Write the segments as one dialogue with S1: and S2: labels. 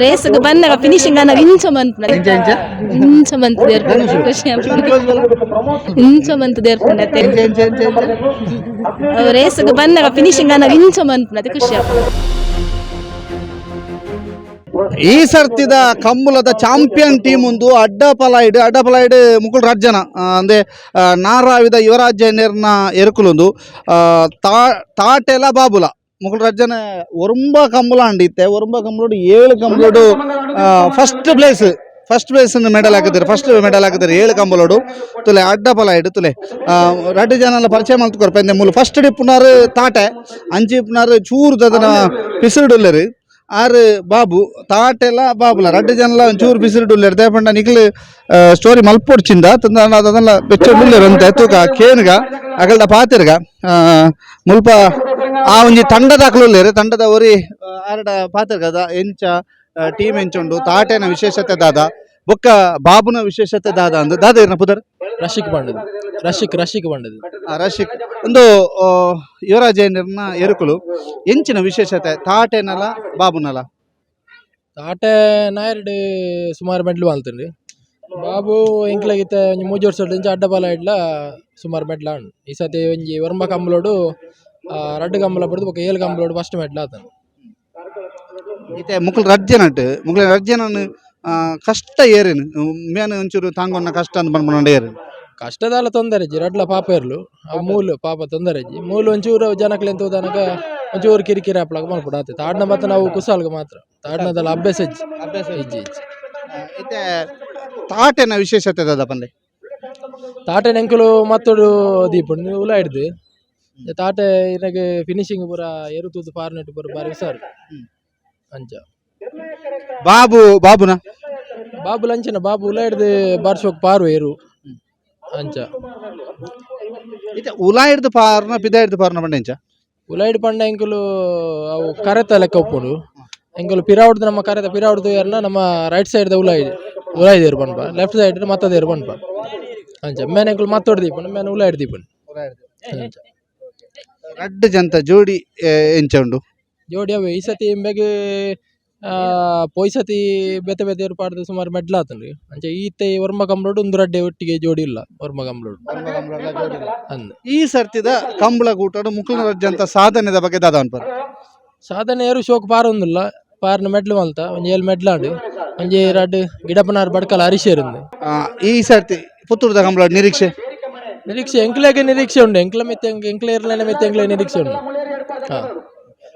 S1: ರೇಸ್ಗ್ ಬನ್ನಗ ಫಿನಿಶಿಂಗ್ ಅನ್ನ ಇಂಚ ಮಂತ್.
S2: ಎಂಚ ಎಂಚ?
S1: ಇಂಚ ಮಂತ್ ದೇರ್ಪುಂಡು, ಖುಷಿ ಆಪುಂಡು. ಇಂಚ ಮಂತ್ ದೇರ್ಪುಂಡು.
S2: ಎಂಚ ಎಂಚ ಎಂಚ ಎಂಚ?
S1: ರೇಸ್ಗ್ ಬನ್ನಗ ಫಿನಿಶಿಂಗ್ ಅನ್ನ ಇಂಚ ಮಂತ್, ಖುಷಿ ಆಪುಂಡು.
S2: ಈ ಸರ್ತಿದ ಕಂಬುಲದ ಚಾಂಪಿಯನ್ ಟೀಮ್ ಒಂದು ಅಡ್ಡಪಲಾಯ್ಡ್. ಅಡ್ಡಪಲಾಯ್ಡ್ ಮುಕುಲ್ ರಜ್ಜನ ಅಂದೆ ನಾರಾವಿದ ಯುವರಾಜ ನೇರ್ನ ಎರುಕುಲುಂದು ತಾಟೆಲ ಬಾಬುಲ ಮುಕುಲ್ ರಜ್ಜನ ಒರುಂಬ ಕಂಬುಲ ಅಂಡಿತ್ತೆ. ಒರುಂಬ ಕಂಬುಲೋಡು 7 ಕಂಬುಲೋಡು first place, first place medal ಹಾಕಿದ್ದಾರೆ, ಫಸ್ಟ್ ಮೆಡಲ್ ಹಾಕಿದ್ದಾರೆ 7 ಕಂಬುಲೋಡು. ತುಲೆ ಅಡ್ಡಪಲಾಯ್ಡ್ ತುಲೆ ರಡ್ಡು ಜನಲ ಪರಿಚಯ ಮಲ್ತು ಕೊರ್ಪೆ. ಮೂಲು ಫಸ್ಟ್ ಇಪ್ಪುನಾರು ತಾಟೆ, ಅಂಚಿ ಇಪ್ಪುನಾರು ಚೂರು ದದನ ಪಿಸುರುಡುಲ್ಲೆರು ಆರ್ ಬಾಬು. ತಾಟೆಲ ಬಾಬುಲ ರಡ್ಡು ಜನಲ ಒಂಚೂರು ಬಿಸಿರುಡುಲ್ಲೆರ್. ದೇಪಂಡ ನಿಕ್ಲು ಸ್ಟೋರಿ ಮಲ್ಪೊಡ್ಚಿಂದ ತಂದ ಅದನ್ನೆಲ್ಲ ಬೆಚ್ಚೊಡುಲ್ಲೆರ್ ಅಂತೆ. ತೂಕ ಕೇನ್ಗ ಅಗಲ್ಡ ಪಾತೆರ್ಗ. ಮುಲ್ಪ ಆ ಒಂಜಿ ತಂಡದ ಅಕ್ಲುಲ್ಲೆರ್, ತಂಡದ ಒರಿ ಆರಡ ಪಾತೆರ್ಗ. ದ ಎಂಚ ಟೀಮ್ ಎಂಚುಂಡು, ತಾಟೆನ ವಿಶೇಷತೆ ದಾದ, ಬೊಕ್ಕ ಬಾಬುನ ವಿಶೇಷತೆ ದಾದ ಅಂದ್. ದಾದ ಇರ್ನ ಪುದರ್?
S3: ರಶಿಕ್ ಬಂಡದು, ರಶಿಕ್, ರಶಿಕ್ ಬಂಡದು.
S2: ರಶಿಕ್. ಒಂದು ಯುವರಾಜೇಂದ್ರನ ಎರುಕುಲು ಎಂಚಿನ ವಿಶೇಷತೆ ತಾಟೆನಲ ಬಾಬುನಲ?
S3: ತಾಟೆ ನಾಯರ್ಡ್ ಸುಮಾರು ಮೆಡ್ಲು ಮಲ್ತುಂಡು. ಬಾಬು ಎಂಕ್ಲಗಿತ್ತ ಒಂಜಿ ಮೂಜಿ ವರ್ಷ ಇಂಚ ಅಡ್ಡ ಬಾಲ ಇಡ್ಲ ಸುಮಾರು ಮೆಡ್ಲ ಉಂಡು. ಈ ಸತಿ ಒಂಜಿ ಒರ್ಂಬ ಕಂಬಲೋಡು ರಡ್ಡು ಕಂಬಲ ಬಡ್ದು ಬೊಕ 7 ಕಂಬಲೋಡು ಫಸ್ಟ್ ಮೆಡ್ಲ ಆತನು.
S2: ಇತ್ತೆ ಮುಕುಲ್ ರಜ್ಜನಟ್ ಮುಕುಲ್ ರಜ್ಜನನ್ ಕಷ್ಟ ಏರೇನು ಮೇನ್ ಒಂಚೂರು ತಾಂಗೊನ್ನ ಕಷ್ಟ ಅಂತ ಪನ್ಪುಂಡ ಏರು?
S3: ಕಷ್ಟದಾಲ ತೊಂದರೆ ಇಜ್ಜಿ, ರಡ್ಲ ಪಾಪ ಇರ್ಲು ಅವು ಮೂಲು ಪಾಪ ತೊಂದರೆ ಇಜ್ಜಿ. ಮೂಲು ಒಂಚೂರು ಜನಕ್ಲೆನ್ ತೂದನಕ ಒಂಚೂರು ಕಿರಿಕಿರಿ ಆಪ್ಲಾಗ ಮಲ್ಪುಡು ಆತೆ. ತಾಡ್ನ ಮತ್ತೆ ನಾವು ಕುಸಾಲ್ಗ ಮಾತ್ರ ತಾಡ್ನದಲ್ಲ, ಅಭ್ಯಾಸ ಇಜ್ಜಿ, ಇಜ್ಜಿ ಇಜ್ಜಿ.
S2: ಇತ್ತೆ ತಾಟೆನ ವಿಶೇಷತೆ ದಾದ ಪನ್ಲೆ.
S3: ತಾಟೆ ನೆಂಕುಲು ಮತ್ತೊಡು ದೀಪುಂಡು ಉಲ ಹಿಡ್ದು. ತಾಟೆ ಇರಗೆ ಫಿನಿಶಿಂಗ್ ಪೂರ ಎರು ತೂದು ಫಾರ್ನೆಟ್ ಪೂರ ಬಾರಿ ಹುಷಾರು ಅಂಚ.
S2: ಬಾಬು, ಬಾಬುನ?
S3: ಬಾಬು ಲಂಚನ, ಬಾಬು ಉಲ ಹಿಡ್ದು ಬಾರ್ಸೋಕ್ ಪಾರು ಏರು ಅಂಚ.
S2: ಇತ್ತೆ ಉಲಾ ಹಿಡ್ದು ಪಾರ್ನ, ಪಿದ ಹಿಡ್ದು ಪಾರ್ನ ಪಂಡ ಎಂಚ?
S3: ಉಲ ಹಿಡ್ ಪಂಡ ಎಂಕುಲು ಅವು ಕರೆತ ಲೆಕ್ಕ ಉಪ್ಪುಂಡು. ಎಂಕುಲು ಪಿರಾವುಡ್ದು ನಮ್ಮ ಕರೆತ ಪಿರಾವುಡ್ದು ಏರ್ನ ನಮ್ಮ ರೈಟ್ ಸೈಡ್ ಉಲ ಉಲ ದೇರು ಪನ್ಪ, ಲೆಫ್ಟ್ ಸೈಡ್ ಮತ್ತ ದೇರು ಪನ್ಪ ಅಂಚ. ಮೇನ್ ಎಂಕುಲು ಮತ್ತೊಡು ದೀಪುಂಡು, ಮೇನ್ ಉಲ ಹಿಡ್ದು ದೀಪುಂಡು ಅಂಚ.
S2: ರಡ್ಡು ಜಂತ ಜೋಡಿ ಎಂಚ ಉಂಡು?
S3: ಜೋಡಿ ಅವೆ ಈ ಸತಿ ಇಂಬೆಗ್ ಪೋಯಿ ಸತಿ ಬೇತೆ ಬೇತೆ ಪಾಡ್ದು ಸುಮಾರು ಮೆಡ್ಲ್ ಆತುಂಡು ಅಂಚ. ಈತೆ ಒರ್ಂಬ ಕಂಬ್ಳೋಡು ಒಂದು ರಡ್ಡೆ ಒಟ್ಟಿಗೆ ಜೋಡಿ ಇಲ್ಲ ಒರ್ಂಬ ಕಂಬ್ಳೋಡು ಅಂದ್.
S2: ಈ ಸರ್ತಿದ ಕಂಬಳ ಕೂಟಡು ಮುಕುಲ್ನ ರಜ್ಜಂತ ಸಾಧನೆದ ಬಗ್ಗೆ ದಾದ ಅನ್ಪರ್?
S3: ಸಾಧನೆ ಏರು ಶೋಕ್ ಪಾರೊಂದುಲ್ಲ, ಪಾರ್ನ ಮೆಡ್ಲ್ ಮಲ್ತ ಒಂಜಿ 7 ಮೆಡ್ಲ್ ಆಂಡ್. ಒಂಜಿ ರಡ್ಡ್ ಗಿಡಪನಾರ್ ಬಡ್ಕಲ್ ಹರೀಶೇರುಂದು.
S2: ಈ ಸರ್ತಿ ಪುತ್ತೂರುದ ಕಂಬಳ ನಿರೀಕ್ಷೆ?
S3: ನಿರೀಕ್ಷೆ ಎಂಕ್ಲೆಗೆ ನಿರೀಕ್ಷೆ ಉಂಡು. ಎಂಕ್ಲ ಮಿತ್ತ ಎಂಕ್ಲೆ ಇರ್ಲೇನೆ ಮಿತ್ತ ಎಂಕ್ಲೆ ನಿರೀಕ್ಷೆ ಉಂಡು. ಹಾ,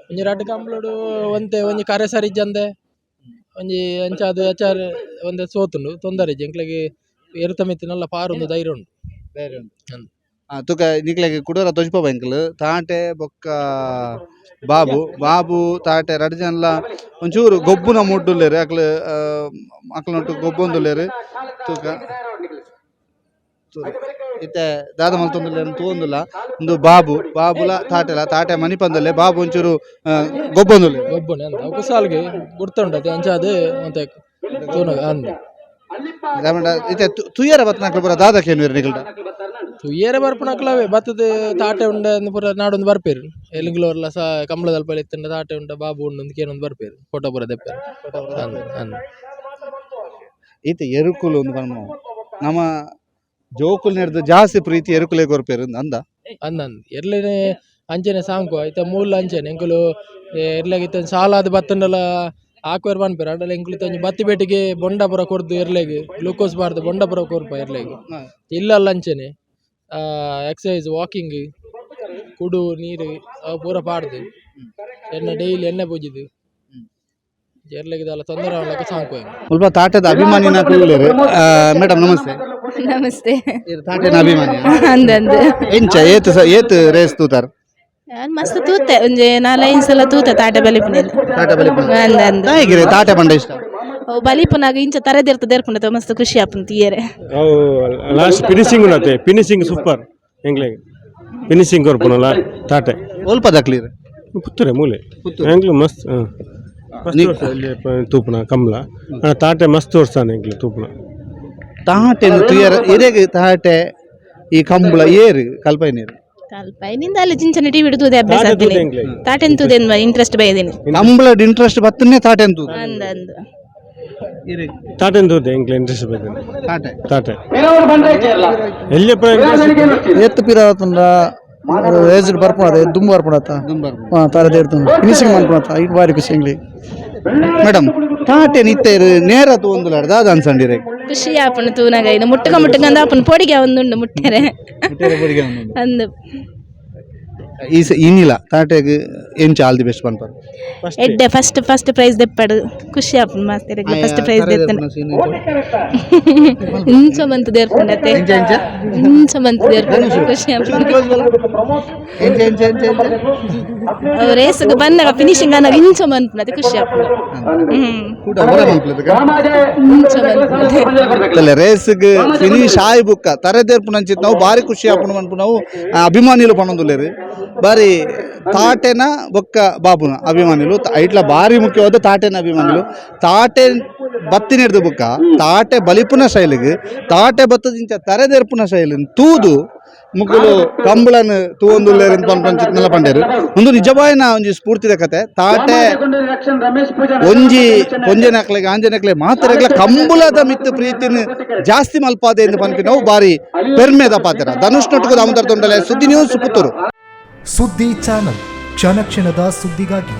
S3: ಒಂಜಿ ರಡ್ಡ್ ಕಂಬ್ಳೋಡು ಒಂತೆ ಒಂಜಿ ಕರೆ ಸರಿ ಇಜ್ಜಂದೆ ಒಂಜಿ ಅಂಚಾದ್ ಅಚಾರ್ ಒಂತೆ ಸೋತುಂಡು. ತೊಂದರೆ ಇಜ್ಜಿ ಎಂಕ್ಲೆಗೆ, ಎರುತ ಮಿತ್ತಿನಲ್ಲ ಪಾರೊಂದು ಧೈರ್ಯ ಉಂಡು. ಅಂದ್.
S2: ತುಕ ನಿಕ್ಲೆಗ್ ಕುಡೋರ ತೊಜ್ಪ ಎಂಕುಲು. ತಾಟೆ ಬೊಕ್ಕ ಬಾಬು, ಬಾಬು ತಾಟೆ ರಡ್ಡ್ ಜನಲ ಒಂಚೂರು ಗೊಬ್ಬುನ ಮುಡ್ಡುಲ್ಲೆರ್. ಅಕ್ಲು ಅಕ್ಲ್ನೊಟ್ಟು ಗೊಬ್ಬೊಂದುಲ್ಲೆರ್. ತೂಕ ಇತ್ತೆ ದಾದ ಮಲ್ತೊಂದುಲ್ಲೆರ್ ತೂವೊಂದುಲ್ಲ. ಉಂದು ಬಾಬು, ಬಾಬುಲ ತಾಟೆಲ. ತಾಟೆ ಮನಿಪಂದುಲ್ಲೆ, ಬಾಬು ಒಂಚೂರು ಗೊಬ್ಬೊಂದುಲ್ಲೆರ್.
S3: ಗೊಬ್ಬುನೆ ಅಂದ ಕುಸಾಲ್ಗೆ ಗುರ್ತುಂಡು ಅಂಚಾದ್ ಒಂತೆ ತೂನಗ ಅಂದ್.
S2: ದಾಮಂಡ ಇತ್ತೆ ತುಯ್ಯರ ಬತ್ನಕ್ಲು ಪೂರ ದಾದ ಕೇನುವೆರ್ ನಿಕಲ್ಡ?
S3: ತುಯ್ಯರೆ ಬರ್ಪುನಕ್ಲವೇ ಬತ್ತದ ತಾಟೆ ಉಂಡ ಅಂದ್ ಪೂರ ನಾಡೊಂದು ಬರ್ಪೇರು. ಎಲ್ಲಿಂಗ್ಲೋರ್ಲ ಸಹ ಕಂಬಳದಲ್ಪ ಇತ್ತಂಡ ತಾಟೆ ಉಂಡ ಬಾಬು ಉಂಡು ಅಂದ್ ಕೇನೊಂದು ಬರ್ಪೇರು, ಫೋಟೋ ಪೂರ ದೆಪ್ಪೆರ್ ಅಂದ್ ಅಂದ್.
S2: ಇತ್ತೆ ಎರುಕುಲು ಒಂದು ಪನ್ಪುನವು ನಮ ಜೋಕುಲು ನೆರ್ದ್ ಜಾಸ್ತಿ ಪ್ರೀತಿ ಎರುಕುಲೆ ಕೊರ್ಪೆರ್ ಅಂದ.
S3: ಅಂದ್ ಅಂದ್, ಎರ್ಲೆನೆ ಅಂಚನೆ ಸಾಂಕು ಐತ ಮೂಲ ಅಂಚನೆ. ಎಂಕುಲು ಎರ್ಲೆಗ್ ಇತ್ತೆ ಸಾಲಾದ್ ಬತ್ತಂಡಲ ಆಕ್ವೆರ್ ಪನ್ಪೆರ್. ಅಂಡಲ ಎಂಕುಲು ಇತ್ತೆ ಒಂಜಿ ಬತ್ತಿ ಬೇಟಿಗೆ ಬೊಂಡ ಪೂರ ಕೊರ್ದು, ಎರ್ಲೆಗ್ ಗ್ಲೂಕೋಸ್ ಪಾಡ್ದು ಬೊಂಡ ಪೂರ ಕೊರ್ಪ ಎರ್ಲೆಗ್. ಇಲ್ಲಲ್ಲ ಅಂಚನೆ ಎಕ್ಸಸೈಸ್, ವಾಕಿಂಗ್, ಕುಡು ನೀರು ಅವು ಪೂರ ಪಾಡ್ದು, ಎಣ್ಣೆ ಡೈಲಿ ಎಣ್ಣೆ ಪೂಜಿದು ಎರ್ಲೆಗ್ ದಾಲ ತೊಂದರೆ ಆವಲೆಕ್ಕ ಸಾಂಕುವ.
S2: ಮುಲ್ಪ ತಾಟದ ಅಭಿಮಾನಿನ ಕುಲ್ಲೆರ್. ಮೇಡಮ್, ನಮಸ್ತೆ.
S1: ನಮಸ್ತೆ.
S2: ಇರ್ ತಾಟೆನ ಅಭಿಮಾನಿ?
S1: ಅಂದ್ ಅಂದ್.
S2: ಎಂಚ ಏತ್ ಏತ್ ರೇಸ್ ತೂತಾರ್?
S1: ಯಾನ್ ಮಸ್ತ್ ತೂತೆ, ಒಂಜಿ ನಾಲೈದು ಸಲ ತೂತೆ ತಾಟೆ ಬಲಿಪುನೆನ್.
S2: ತಾಟೆ ಬಲಿಪುನ?
S1: ಅಂದ್ ಅಂದ್.
S2: ದಾಯೆಗಿರೆ ತಾಟೆ ಪಂಡ ಇಷ್ಟ?
S1: ಅವು ಬಲಿಪುನಾಗ ಇಂಚ ತರೆದಿರ್ತ ದೇರ್ಪುಂಡು, ಮಸ್ತ್ ಖುಷಿ ಆಪುಂಡು ತೀಯರೆ.
S4: ಅವು ಲಾಸ್ಟ್ ಫಿನಿಶಿಂಗ್ ಉಂಡತೆ, ಫಿನಿಶಿಂಗ್ ಸೂಪರ್. ಎಂಕ್ಲೆಗ್ ಫಿನಿಶಿಂಗ್ ಕೊರ್ಪುನಲ್ಲ ತಾಟೆ.
S2: ಒಲ್ಪ ದಕ್ಲಿರ್?
S4: ಪುತ್ತೂರೆ ಮೂಲೆ. ಎಂಕ್ಲು ಮಸ್ತ್ ಮಸ್ತ್ ವರ್ಷ ಇಲ್ಲಿ ತೂಪುನ ಕಂಬ್ಲ. ಆಂಡ ತಾಟೆ ಮಸ್ತ್ ವರ್ಷ ಎಂಕ್ಲು ತೂಪುನ.
S2: ತಾಟೆನ್ ತುಯರ ಇರೆಗ್ ತಾಟೆ ಈ ಕಂಬಳ ಏರು ಕಲ್ಪೈನೇರು?
S1: ಕಲ್ಪೈನಿಂದ ಅಲ್ಲಿ ಚಿಂಚನ ಟಿವಿ ತೂದೆ ಅಭ್ಯಾಸ
S4: ತಾಟೆ
S1: ಆಗ್ತೀನಿ
S4: ತೂದೆ ಎಂಕ್ಲೆಗ್.
S1: ತಾಟೆನ್ ತೂದೆ ಇಂಟ್ರೆಸ್ಟ್ ಬೈದಿನಿ.
S2: ಕಂಬಳಡ್ ಇಂಟ್ರೆಸ್ಟ್ ಬತ್ತನೆ ತಾಟೆ ಅಂತ.
S1: ಅಂದ ಅಂದ.
S4: ತಾಟೆನ್ ತೂತೆ ಎಂಕ್ಲೆ ಇಂಟ್ರೆಸ್ಟ್ ಬೈದಿನಿ.
S2: ತಾಟೆ.
S4: ತಾಟೆ ಎಲ್ಲಿ ಇಂಟ್ರೆಸ್ಟ್.
S5: ಏತ್ ಪಿರ ಆತಂಡ ಏಜ್ಡ್ ಬರ್ಪುಣದ ದುಂಬು ಬರ್ಪುಣತ ತಾರ ದೇಡ್ತು ಫಿನಿಶಿಂಗ್ ಮನ್ಪುಣತ ಐಟ್ ಬಾರಿ ಖುಷಿ ಎಂಗ್ಲಿ.
S2: ಮೇಡಮ್, ತಾಟೆ ನಿತ್ತೇರು ನೇರ ತೂವೊಂದುಲಾಡ್ ದಾದ ಅನ್ಸಂಡಿರೆ?
S1: ಖುಷಿ ಆಪುಂಡು ತೂನಗ. ಇನ್ನು ಮುಟ್ಟಕ ಮುಟ್ಟಕಂದ ಆಪುಂಡು, ಪೊಡಿಗೆ ಒಂದುಂಡು ಮುಟ್ಟೆರೆ ಅಂದು.
S2: ಈ ಇನ್ನಿಲ್ಲ ತಾಟೆಗ್ ಎಂಚ ಆಲ್ the best ಪನ್ಪರ್?
S1: ಎಡ್ಡೆ, ಫಸ್ಟ್ ಫಸ್ಟ್ ಪ್ರೈಸ್ ದೆಪ್ಪಡು, ಖುಷಿ ಆಪುಂಡು ಮಾಸ್ತೆರ್. ಫಸ್ಟ್ ಪ್ರೈಸ್ ದೆತ್ತನ ಇಂಚ ಮಂತ್ ದೇರ್ಪುಂಡತೆ, ಇಂಚ ಮಂತ್ ದೇರ್ಪುಂಡು, ಖುಷಿ ಆಪುಂಡು.
S2: ಎಂಚ ಎಂಚ ಎಂಚ ಎಂಚ?
S1: ರೇಸ್ಗ್ ಬಂದಾಗ ಫಿನಿಶಿಂಗ್ ಅನ್ನಾಗ ಇಂಚ ಮನ್ಪುಂಡತೆ, ಖುಷಿ ಆಪುಂಡು.
S2: ಕೂಡ ಹೊರ ಮನ್ಪುಲದಕ.
S1: ಇಂಚ ಮನ್ಪುಂಡತೆ.
S2: ಅಲ್ಲ, ರೇಸ್ಗ್ ಫಿನಿಶ್ ಆಯ್ ಬುಕ್ಕ ತರೆ ದೇರ್ಪುನಂಚಿತ್ ನಾವು ಬಾರಿ ಖುಷಿ ಆಪುಂಡು ಮನ್ಪುನವು ಅಭಿಮಾನಿಲು ಪನೊಂದುಲ್ಲೆರ್. ಬಾರಿ ತಾಟೆನ ಬೊಕ್ಕ ಬಾಬುನ ಅಭಿಮಾನಿಲು, ಐಟ್ಲ ಬಾರಿ ಮುಖ್ಯವಾದ ತಾಟೆನ ಅಭಿಮಾನಿಲು. ತಾಟೆ ಬತ್ತಿನೆಡ್ದು ಬುಕ್ಕ ತಾಟೆ ಬಲಿಪುನ ಶೈಲಿಗ್ ತಾಟೆ ಬತ್ತದಿಂಚ ತರೆ ದೇರ್ಪುನ ಶೈಲಿನ್ ತೂದು ಮುಕುಲು ಕಂಬಳನ್ ತೂವೊಂದುಲ್ಲೆರ್ ಅಂತ ಪನ್ಪಂಚಿತ್ನೆಲ್ಲ ಪಂಡೇರು. ಒಂದು ನಿಜವಾಯಿನ ಒಂಜಿ ಸ್ಫೂರ್ತಿದ ಕತೆ. ತಾಟೆ ಒಂಜಿ ಒಂಜನಕ್ಲೆಗ್ ಆಂಜನಕ್ಲೆ ಮಾತೆರೆಗ್ಲ ಕಂಬುಲದ ಮಿತ್ತು ಪ್ರೀತಿನ ಜಾಸ್ತಿ ಮಲ್ಪಾದೆ ಎಂದು ಪನ್ಪಿನವು ಬಾರಿ ಪೆರ್ಮೆದ ಪಾತೆರ. ಧನುಷ್ ನೊಟ್ಟುಗು ದಾಮೋದರ ತೊಂಡಲೆ, ಸುದ್ದಿ ನ್ಯೂಸ್, ಪುತ್ತೂರು.
S6: ಸುದ್ದಿ ಚಾನಲ್, ಕ್ಷಣ ಕ್ಷಣದ ಸುದ್ದಿಗಾಗಿ.